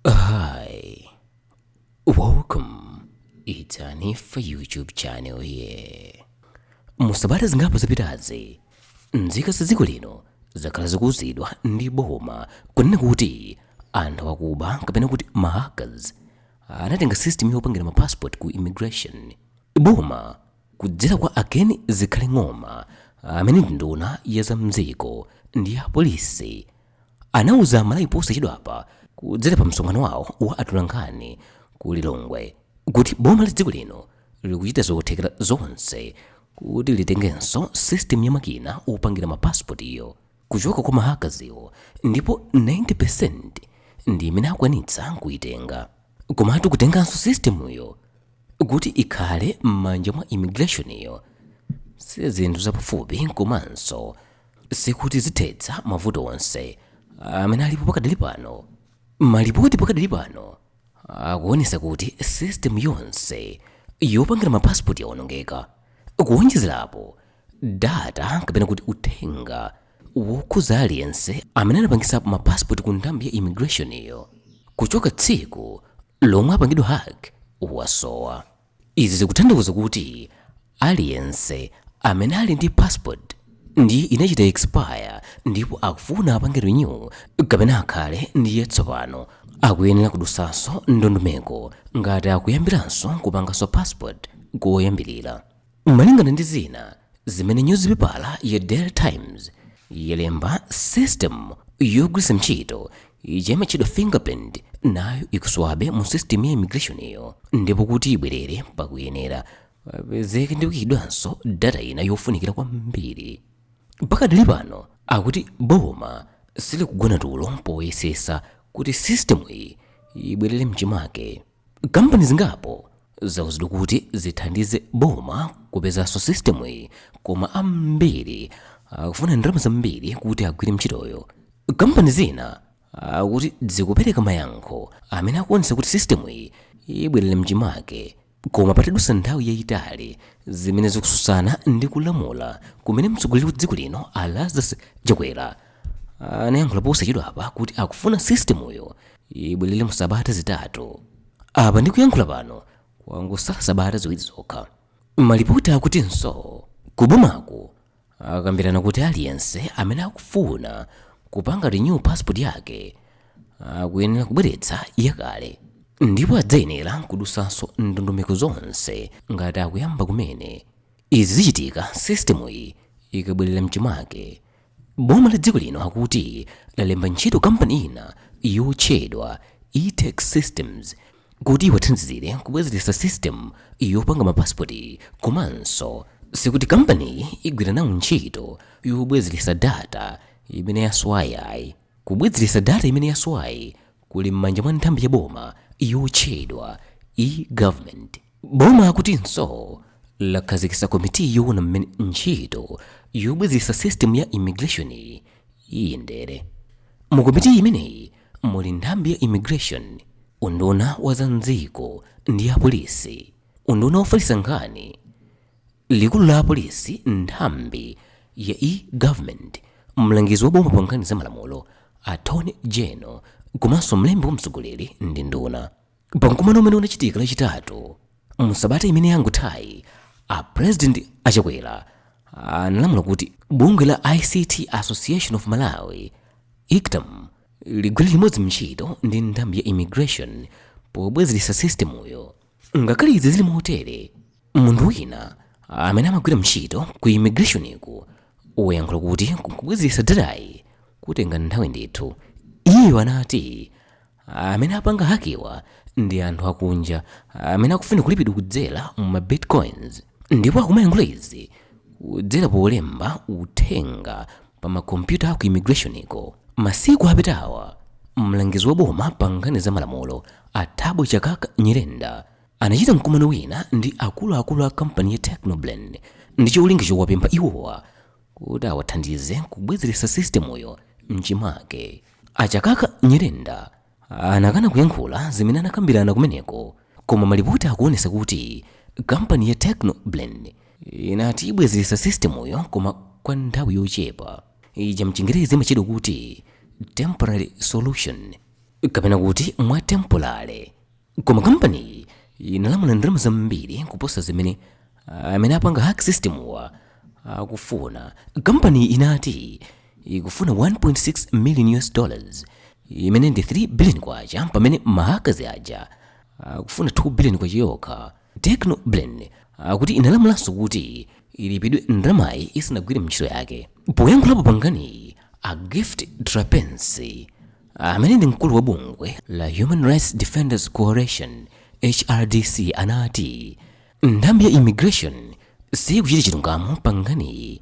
Hi, welcome. It's Hanifa YouTube channel here. Musabata zingapo zapitazi, nzika za dziko lino zakhala zikuuzidwa ndi boma kunena kuti anthu akuba kapena kuti ma hackers anatenga system yopangira ma passport ku immigration. Boma kudzera kwa a Ken Zikhale Ng'oma, amene ndi nduna ya za mdziko ndi apolisi, anauza Amalawi posachedwapa kudzera pa msonkhano wawo wa atolankhani ku Lilongwe kuti boma la dziko lino likuchita zothekera zonse kuti litengenso system ya makina opangira ma passport iyo kuchoka kwa ma hackers wo, ndipo 90% ndi imene akwanitsa kuitenga. Komatu kutenganso system yo kuti ikhale m'manja mwa immigration iyo si zinthu zapafupi, komanso sikuti zithetsa mavuto onse amene alipo pakadali pano. Malipoti pakadali pano akuonesa kuti system yonse yopangira ma passport yaonongeka. Kuwonjezerapo, data kapena kuti uthenga wokhuza aliyense amene anapangisapo ma passport ku nthambi ya immigration iyo kuchoka tsiku lomwe apangidwa hack wasowa. Izi zikutanthauza kuti aliyense amene ali ndi passport ndi inachita expire ndipo akufuna apange renew kapena akhale ndi yatsopano akuyenera kudusanso ndondomeko ngati akuyambiranso kupanganso passport koyambirira. Malingana ndi zina zimene nyuzipepala ya Daily Times yalemba, system yogwiritsa ntchito ija imatchedwa fingerprint nayo ikusowabe mu system ya immigration iyo, ndipo kuti ibwerere pakuyenera papezeke ndi kuyikidwanso data ina yofunikira kwambiri. Pakadali pano akuti boma silikugona tulo poyesesa kuti system iyi ibwerere mchimake. Kampani zingapo zauzidwa kuti zithandize boma kupezanso system iyi, koma ambiri akufuna ndalama zambiri kuti agwire ntchitoyo. Kampani zina akuti zikupereka mayankho amene akuonetsa kuti system iyi ibwerere mchimake koma patadutsa nthawi yayitali, zimene zikususana ndi kulamula kumene mtsogoleri wa dziko lino a Lazarus Chakwera anayankhula posachedwapa kuti akufuna system yo ibwerere mu sabata 3. Apa ndikuyankhula pano kwangosala sabata 2 zokha. Malipoti akutinso kubomaku akambirana kuti aliyense amene akufuna kupanga renew passport yake akuyenera kubweretsa yakale, ndipo adzayenera kudusanso ndondomeko zonse ngati akuyamba kumene. Izi zichitika system iyi ikabwerera mchimake. Boma la dziko lino akuti lalemba ntchito kampani ina yotchedwa eTech Systems kuti iwathandizire kubwezeretsa system yopanga mapasipoti, komanso sikuti kampaniyi igwira nawo ntchito yobwezeretsa data imene yasowayi. Kubwezeretsa data imene yasowayi kuli m'manja mwa nthambi ya boma yotchedwa e-government. Boma akutinso lakhazikitsa komiti yoona mmene ntchito yobwezeretsa system ya immigration iyendere. Mu komiti imeneyi muli nthambi ya immigration, unduna wa za mdziko ndi apolisi, unduna wofalitsa nkhani, likulu la apolisi, nthambi ya e-government, mlangizi wa boma pa nkhani za malamulo, attorney general, komanso mlembi wa mtsogoleri ndi nduna. Pamkumano umene unachitika Lachitatu msabata imene yangothayi, a President a Chakwera analamula kuti bungwe la ICT Association of Malawi, ICTAM, ligwire limodzi ntchito ndi nthambi ya immigration pobwezeretsa system-yo. Ngakhale izi zili motere, munthu wina amene amagwira ntchito ku immigration ku wayankhula kuti kubwezeretsa datayi kutenga nthawi ndithu. Iyeyo anati amene apanga hack wa ndi anthu akunja amene akufuna kulipidwa kudzera mu bitcoins, ndipo akumayankhula izi kudzera polemba uthenga pa makompyuta aku immigration ko. Masiku apitawa, mlangizi wa boma pa nkhani za malamulo a Thabo Chakaka Nyirenda anachita mkumano wina ndi akuluakulu a kampani ya Technoblend ndi cholinga chowapempha iwowa kuti awathandize kubwezeretsa system-yo mchimake. A Chakaka Nyirenda anakana kuyankhula zimene anakambirana kumeneko, koma malipoti akuonesa kuti kampani ya Technoblend inati ibwezeretsa system-yo koma kwa nthawi yochepa, ija mchingerezi imatchedwa kuti temporary solution. Kapena kuti mwa temporary. Koma kampaniyi inalamula ndalama zambiri kuposa zimene amene apanga hack system wa akufuna. Kampani inati ikufuna 1.6 million US dollars, imene ndi 3 billion kwacha, pamene ma hackers aja akufuna 2 billion kwacha yokha. Techno Brain akuti inalamulanso kuti ilipidwe ndalamayi isanagwire ntchito yake. Poyankhulapo pankhaniyi, a Gift Trapence, amene ndi mkulu wa bungwe la Human Rights Defenders Coalition, HRDC, anati nthambi ya immigration sikuchita chilungamo pankhaniyi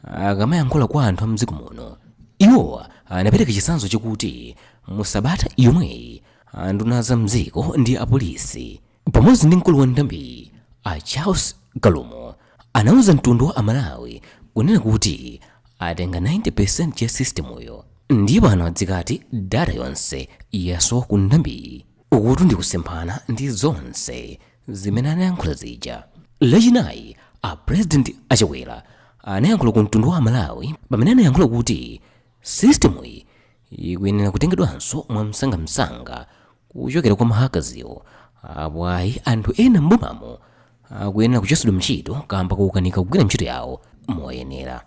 akamayankhula kwa anthu a mdziko muno. Iwowa anapereka chitsanzo chakuti mu sabata yomweyi anduna za mdziko ndi apolisi pamodzi ndi mkulu wa nthambi a Charles Kalumo anauza mtundu wa Amalawi kunena kuti atenga 90% ya systemyo, ndipo pano adzikati data yonse yasowa ku nthambiyi. Ukutu ndi kusemphana ndi zonse zimene anayankhula zija. Lachinayi a President Achakwera anayankhula ku mtundu wa Amalawi pamene anayankhula kuti systemyi ikuyenera kutengedwanso mwamsangamsanga kuchokera kwa ma hackerswo, apo ayi anthu ena m'bomamo akuyenera kuchotsedwa ntchito kamba kukanika kugwira ntchito yawo moyenera.